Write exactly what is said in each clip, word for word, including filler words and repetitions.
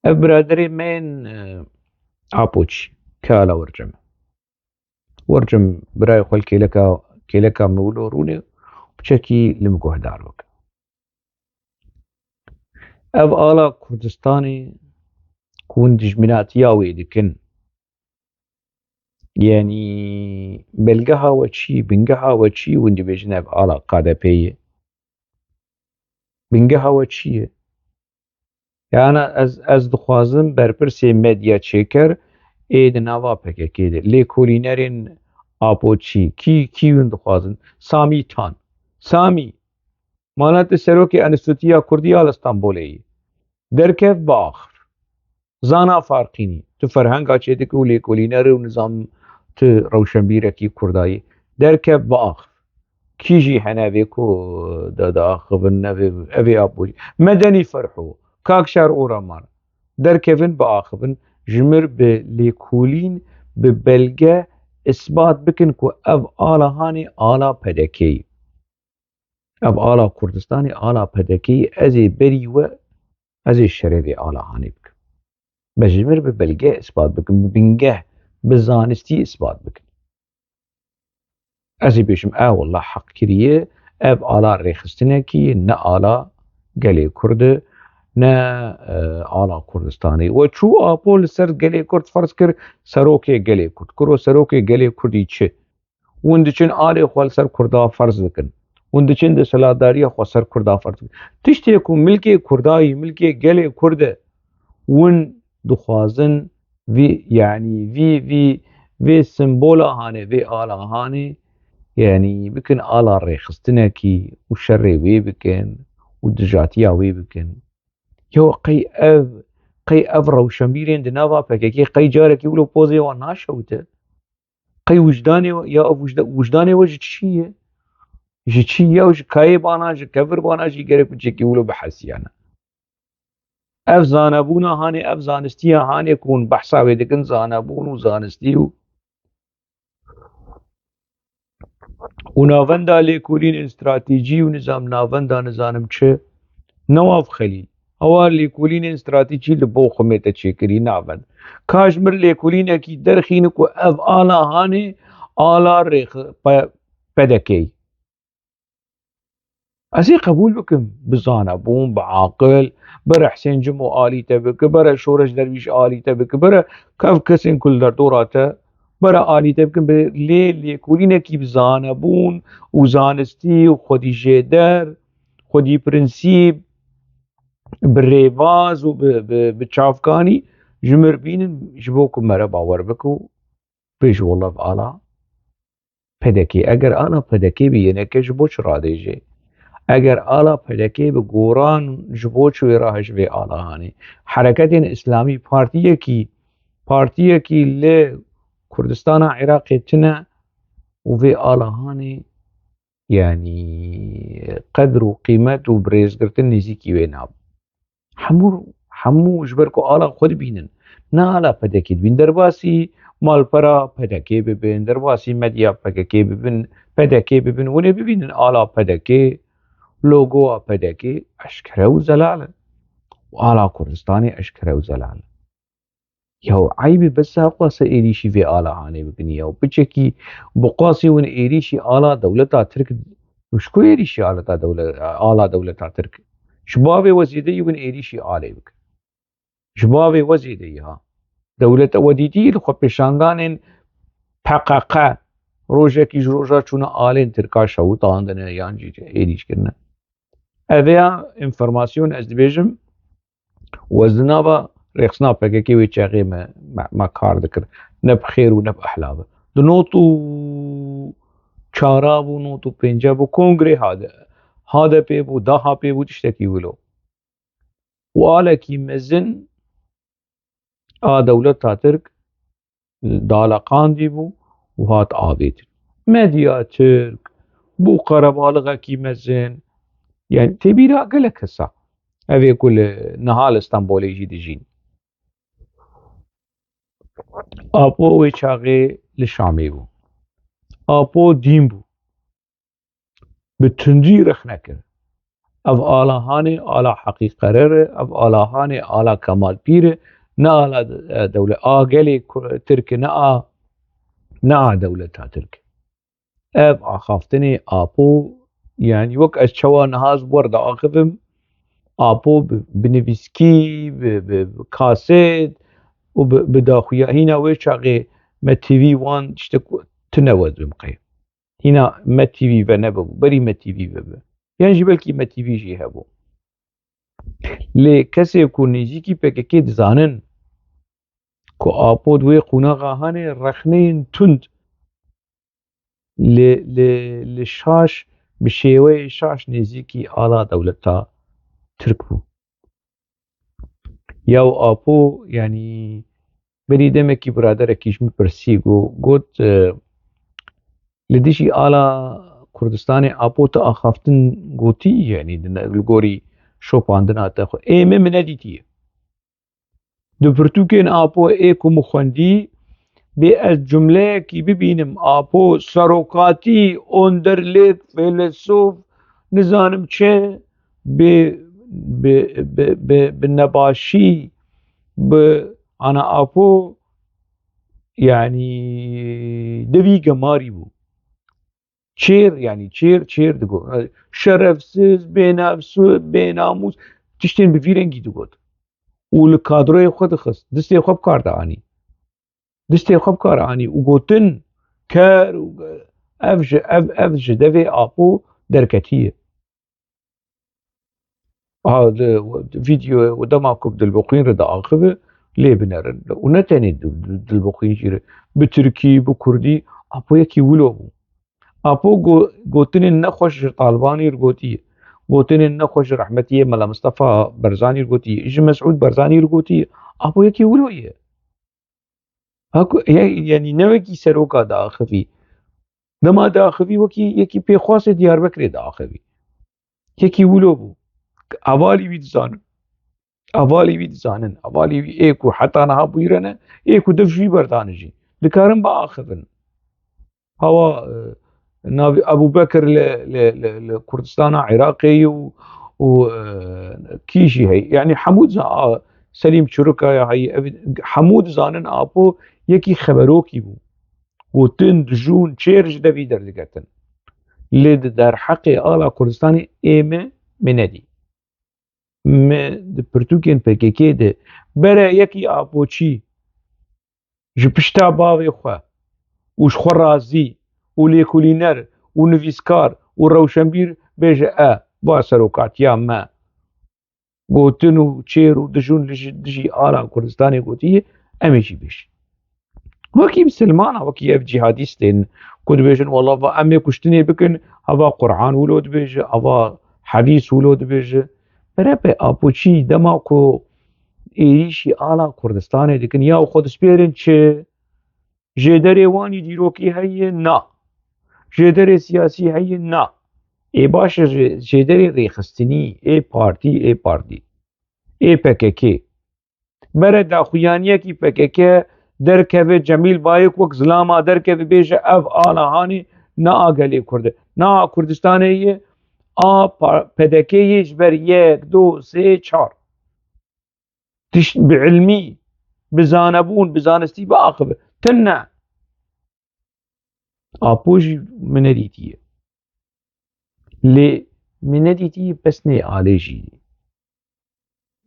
Ev biraderê me yên, e, Apoçî, Kala Wircim. Wircim birayê xwe li kêleka, kêleka min wilo rûnê, piçekî li min guhdar bike. Ev ala Kurdistanê ku hûn dijminatiya wê dikin, yanî belgeha we çi ye, bingeha we çi ye, hûn dibêjin ev ala K D P ye. Bingeha we çi ye? Yani ez, ez dixwazim berpirsê medya çêker ê di nava P K K de. Lêkolînerên Apo çi? Kî, kî hûn dixwazin? Samî Tan. Samî. Mana tu serokê Enstîtuya Kurdî ya li Stenbolê yî. Derkev biaxif. Zana Farqînî. Tu ferhenga çêdikî û lêkolîner û nizam tu rewşenbîrekî Kurda yî. Derkev biaxif. Kî jî hene vê ku da-, diaxivin, nevê, evê Apo jî. Medenî Ferho, Kak Şer Oramar. Derkevin biaxivin, ji mir bi lêkolîn, bi belge isbat bikin ku ev ala hanê ala P D K yî. Ev ala Kurdistanê, ala P D K yî, ez ê berî we, ez ê şerê vê ala hanê bikim. Be ji mir bi belge isbat bikin, bi bingeh, bi zanistî isbat bikin. Ez ê bêjim, e, wallah heq kiriye, ev ala rêxistinekî, ne ala gelê Kurd e, ne, e, ala Kurdistanê. We çû Apo li ser gelê Kurd ferz kir, serokê gelê Kurd. Kuro serokê gelê Kurdî çi? Hûn diçin alê xwe li ser Kurda ferz dikin. Hûn diçin desthilatdariya xwe ser Kurda ferz dikin. Tiştê ku milkê Kurda yî, milkê gelê Kurd e, hûn dixwazin vî, yanî vî, vî, vê simbola hanê, vê ala hanê, yanî bikin ala rêxistinekî û şerê wê bikin û dijatiya wê bikin. Yo qey ev, qey ev rewşenbîrên di nava P K K qey carekî wilo pozê wan naşewite? Qey wijdanê we, ya ev wijda-, wijdanê we ji çi ye? Ji çi ye? Ew ji kayê bana, ji kevir bana jî gerek piçekî wilo bihesiyane. Ev zanebûna hanê, ev zanistiya hanê ku hûn behsa wê dikin, zanebûn û zanistî û, û navenda lêkolînên stratejî û nizam navenda nizanim çi, Newaf Xelîl, ewa lêkolînên stratejî li Boxumê te çêkirî navend. Ka ji mir lêkolînekî derxîne ku ev ala hanê, ala rêx-, P-, P D K yî. Ez ê qebûl bikim, bi zanebûn, bi aqil, bere Husên Cimo alî te bike, bere Şoreş Derwîş alî te bike, bere kev kesên ku li derdora te, bere alî te bikin, bi lê lêkolînekî bi zanebûn û zanistî û xwedî jêder, xwedî prensîp, bi rêbaz û bi, bi, bi çavkanî ji mir bînin, ji bo ku mere bawer bike û bêje, wela ev ala P D K. Eger ala P D K bî, yê neke ji bo çi radêje? Eger ala P D K bi goran, ji bo çi wê rahe ji vê ala hanê? Hereketên Îslamî partiyekî, partiyekî li Kurdistana Iraqê tune û vê ala hanê, yanî qedr û qîmet û birêzgirtin nêzîkî wê nabin. Hemû, hemû ji ber ku ala xwe dibînin, ne ala P D K dibîn. Derbasî malpera P D K bibin, derbasî medya P K K bibin, P D K bibin, hûn ê bibînin ala P D K, logoya P D K eşkere û zelal e. Û ala Kurdistanê eşkere û zelal e. Ya eyb e, bes qase êrîşî vê ala hanê bikin ya. Piçekî bi qasî hûn êrîşî ala dewleta Tirk, ji ku êrîşî aleta dewle-, ala dewleta Tirk? Ji bavê we zêde yî hûn êrîşî alê bikin. Ji bavê we zêde yî ha. Dewleta we dîtî li xwe pêşandanên P K K rojekî ji roja çûna alên Tirka şewitandine yan jî êrîş kirine. Ev ya înformasyon ez dibêjim, û ez di nava rêxistina P K K wê çaxê me, me, me kar dikir. Ne bi xêr û ne bi ehla be. Di not û çara bû, not û pênce bû, kongrê hade, H D P bû, D H P bû, tiştekî wilo. Û alekî mezin a dewleta Tirk daleqandî bû û hat avêtin. Medya Tirk bû qerebalixekî mezin. Yani têbîra gelek kesa. Ev ê ku li niha li Stenbolê jî dijîn. Apo wê çaxê li Şamê bû. Apo dîn bû. Bi tundî rexne kir. Ev ala hanê, ala Heqî Qerer e, ev ala hanê, ala Kemal Pîr e, ne ala, e, dewle-, a gelê Ku-, Tirk e, ne a, ne a dewleta Tirk. Ev axaftinê Apo, yanî wek ez çawa niha ji bo diaxivim, Apo bi, bi nivîskî, bi, bi, bi kaset û bi, bi daxuya. Hîna wê çaxê Me T V One tiştek tune wezbim qey. Hîna Me T V venebibû, berî Me T V vebe. Yan jî belkî Me T V jî hebû. Lê kesê ku nêzîkî P K K dizanin ku Apo di wê qonaxa hanê rexneyên tund li, li, li şaş, bi şêweyê şaş nêzîkî ala dewleta Tirk bû. Ya û Apo, yanî berî demekî biraderekî ji min pirsî, got, got, e, li dijî ala Kurdistanê Apo tu axaftin gotî, yanî di ne-, li gorî şopandina te xwe. Ê min, min nedîtiye. Di pirtûkên Apo ê ku min xwendî, bê ez cumleyekî bibînim, Apo serokatî, onderlêk, feylesof, nizanim çi, bi, bi, bi, bi, bi nebaşî, bi ana Apo, yanî devî gemarî bû. Çêr, yanî çêr, çêr digot. Şerefsiz, bênefsu-, bênamûs, tiştên bi vî rengî digot. Û li kadroyê xwe dixist, distê xwe bi kar dianî. Distê xwe bi kar anî û gotin, ker û ev ji, ev, ev ji devê Apo derketiye. Ha, di, di vîdeoyê û dema ku bi Dilboxîn re diaxive, lê binerin. Û ne tenê di, di, Dilboxîn jî re. Bi tirkî, bi kurdî, Apo yekî wilo bû. Apo go-, gotinên nexweş ji Talibanî re gotiye. Gotinên nexweş ji rehmetiyê Mela Mistefa Barzanî re gotiye. Ji Mesûd Barzanî re gotiye. Apo yekî wilo ye. Ha ku, ye-, yanî ne wekî seroka diaxivî. Dema diaxivî wekî yekî pêxwasê Diyarbekirê diaxivî. Yekî wilo bû. Hevalî wî dizanin. Hevalî wî dizanin. Hevalî wî ê ku heta niha bûyî re ne, ê ku dev ji wî berdane jî. Dikarin biaxivin. Hawa, e, navî Ebû Bekir li, li, li, li Kurdistana Iraqê ye û, û, e, kî jî heye. Yanî hemû diza-, a, Selîm Çurika ya heye. Ev, hemû dizanin Apo yekî xeberokî bû. Gotin, dijûn, çêr ji devî derdiketin. Lê di derheqê ala Kurdistanê ê min, min nedî. Me di pirtûkên P K K de bere yekî Apoçî ji pişta bavê xwe û ji xwe razî û lêkolîner û nivîskar û rewşenbîr bêje, e, va serokatiya me gotin û çêr û dijûn li ji-, dijî ala Kurdistanê gotiye, em ê jî bêjin. Wekî misilmana, wekî ev cîhadîstên ku dibêjin, wela va em ê kuştinê bikin, ava Quran wilo dibêje, ava hedîs wilo dibêje. Berepê Apoçî dema ku êrîşî ala Kurdistanê dikin, ya xwe dispêrin çi? Jêderê wan î dîrokî heye? Na. Jêderê siyasî heye? Na. Ê baş e, jê-, jêderê rêxistinî, ê partî, ê partî. Ê P K K. Bere daxuyaniyekî P K K derkeve, Cemîl Bayik wek zilama derkeve bêje ev ala hanê ne a gelê Kurd e, ne a Kurdistanê ye, a pa-, P D K yê ji ber yek, du, sê, çar. Tişt bi ilmî, bi zanebûn, bi zanistî biaxive. Tune. Apo jî min nedîtiye. Lê min nedîtiye pesnê alê jî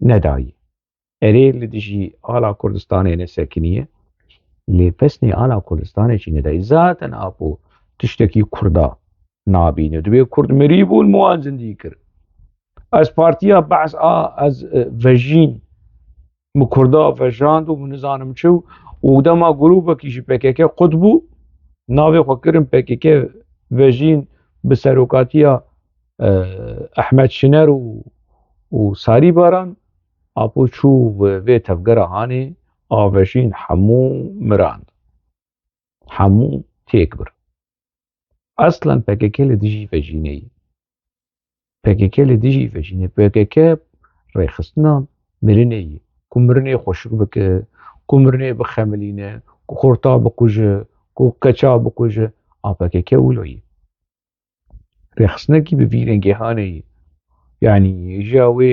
nedayî. Erê li dijî ala Kurdistanê nesekiniye. Lê pesnê ala Kurdistanê jî nedayî. Zaten Apo tiştekî Kurda nabîne. Dibê Kurd mirî bûn, min wan zindî kir. Ez partiya Be's a, ez, e, vejîn. Min Kurda vejand û min nizanim çi û, û dema grûbekî ji P K K qut bû, navê xwe kirin P K K vejîn bi serokatiya, e, Ehmed Şiner û, û Sarî Baran, Apo çû vê, vê tevgera hanê, a vejîn hemû mirand. Hemû têk bir. Aslan P K K li dijî vejînê ye. P K K li dijî vejînê. P K K rêxistina mirinê ye. Ku mirinê xweşik bike, ku mirinê bixemilîne, ku xorta bikuje, ku keça bikuje. A P K K wilo ye. Rêxistinekî bi vî rengê hanê ye. Yanî, ji wê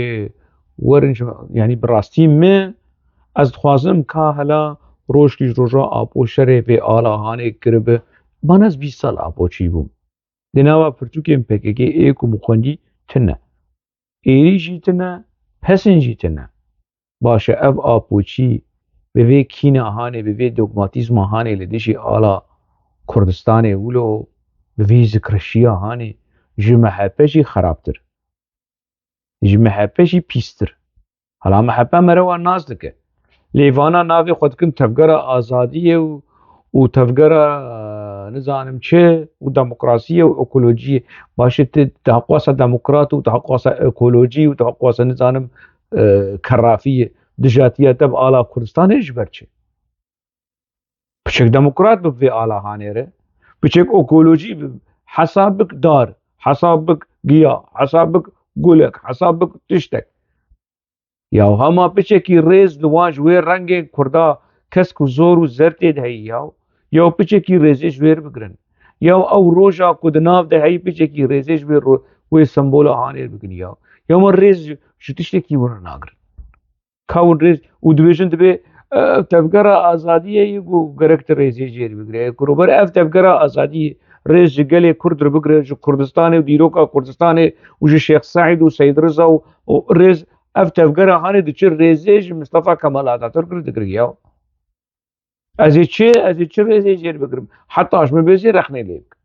werin ji, yanî, bi rastî min, ez dixwazim ka hela roj kî ji roja Apo şerê vê ala hanê kiribe, ban ez bîst sal Apoçî bûm. Di nava pirtûkên P K K ê ku min xwendî tune. Êrî jî tune, pesên jî tune. Baş e, ev Apoçî bi vê kîna hanê, bi vê dogmatîzma hanê li dijî ala Kurdistanê wilo, bi vê zikreşiya hanê ji M H P jî xerabtir. Ji M H P jî pîstir. Hala M H P merewa nas dike. Lê vana navê xwe dikin tevgera azadiyê û, û tevgera, e, nizanim çi û demokrasiyê û ekolojiyê. Baş e, tu daha qasa demokrat û daha qasa ekolojî û daha qasa nizanim, e, kerrafiyê. Dijatiya te bi ala Kurdistanê ji ber çi? Piçek demokrat bi vê ala hanê re. Piçek ekolojî bi. Hesab bik dar, hesab bik giya, hesab bik gulek, hesab bik tiştek. Ya hema piçekî rêz li wan ji wê rengên Kurda kesk û zor û zertê de heyî ya. Ya piçekî rêzê ji wê re bigirin. Ya ew roja ku di nav de heyî piçekî rêzê ji wê ro-, wê sembola hanê re bigirin ya. Ya min rêz ji, ji tiştekî win re nagirin. Ka hûn rêz û dibêjin dibê, ev tevgera azadiyê ye ku gerek tu rêzê jê re bigire. Ku rober ev tevgera azadiyê rêz ji gelê Kurd re bigire, ji Kurdistanê û dîroka Kurdistanê û ji Şêx Seîd û Seyid Riza û, û rêz ev tevgera hanê diçe rêzê ji Mistefa Kemal Atatürk re digire ya. Ez ê çi, ez ê çi rêzê jê re bigirim? Heta ji min bê zê rexnê lê bikim.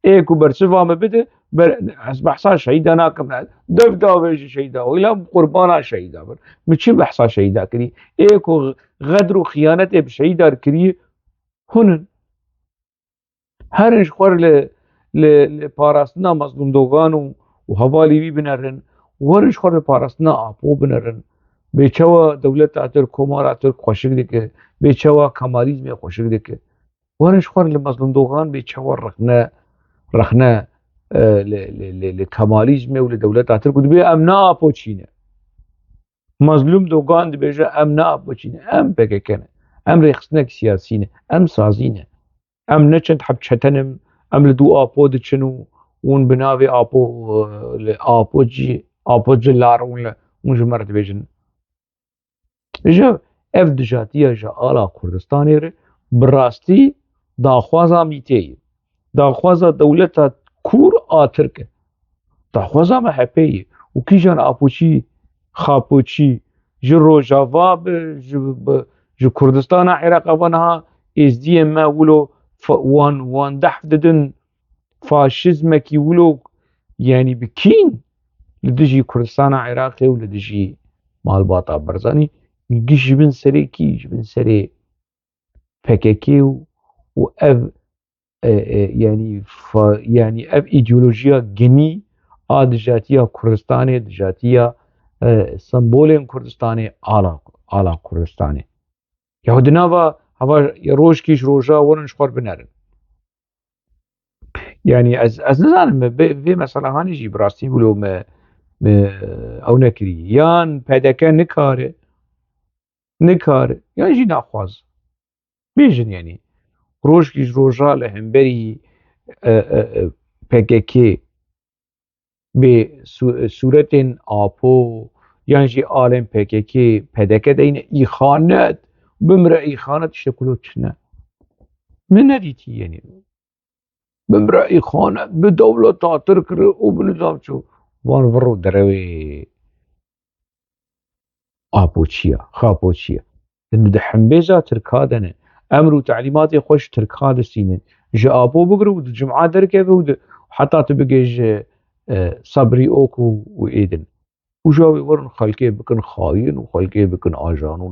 Ê ku bersiva min bide, ber-, ez behsa şehîda nakim. Dev davêjî şehîda. Wila qurbana şehîda bin. Min çi behsa şehîda kirî? Ê ku xedr û xiyanetê bi şehîda kirî, hûn in. Herin ji xwe re li, li, li parastina Mazlûm Dogan û, û hevalê wî binerin. Werin ji xwe re li parastina Apo binerin. Bê çawa dewleta Tirk, komara Tirk xweşik dike. Bê çawa Kemalîzmê xweşik dike. Werin ji xwe re li Mazlûm Dogan bê çawa rexne, rexne, e, li, li, li, li Kemalîzmê û li dewleta Tirk û dibê em ne Apoçî ne. Mazlûm Dogan dibêje em ne Apoçî ne, em P K K ne. Em rêxistinek siyasî ne, em sazî ne. Em ne çend heb çete ne, em li dû Apo diçin û hûn bi navê Apo, e, li Apoçî, Apoçî lar hûn li, hûn ji me re dibêjin. Ji ev dijatiya ji ala Kurdistanê re bi rastî daxwaza Mîtê ye. Daxwaza dewleta kûr a Tirk e. Daxwaza M H P ye. Û kîjan Apoçî, Xapoçî, ji Rojava bi, ji, bi, ji Kurdistana Iraqê ve niha êzdiyên me wilo fa-, wan, wan dehf didin, faşizmekî wilo, yanî bi kîn li dijî Kurdistana Iraqê û li dijî malbata Barzanî, giş ji bin serê kî, ji bin serê P K K û, û ev, e, e, yanî fa-, yanî ev îdeolojiya ginî a dijatiya Kurdistanê, dijatiya, e, sembolên Kurdistanê, ala, ala Kurdistanê. Ya di nava hava roj kî ji roja werin ji xwe re binerin. Yanî ez, ez nizanim, me vê, vê mesela hanî jî bi rastî wilo me, me ew nekirî. Yan P D K nikare, nikare, yan jî naxwaz. Bêjin yanî. Rojkî ji roja li hemberî, e, e, e, P K K bê su-, sûretên Apo yan jî alên P K K, P D K deyne îxanet, bimre îxanet, işte kulo çine. Min nedîtî yenî. Bimre îxanet, bi dewleta Tirk re û bi nizam çi. Van vir û derewê Apoçiya, Xapoçiya. Di hembêza Tirka de ne. Emr û telîmatê xwe ji Tirka distînin. Ji Apo bigire û di cuma derkeve û di, heta tu bigê ji, e, Sabrî Ok û, û êdin. Û ji wê werin xelkê bikin xayîn û xelkê bikin ajan û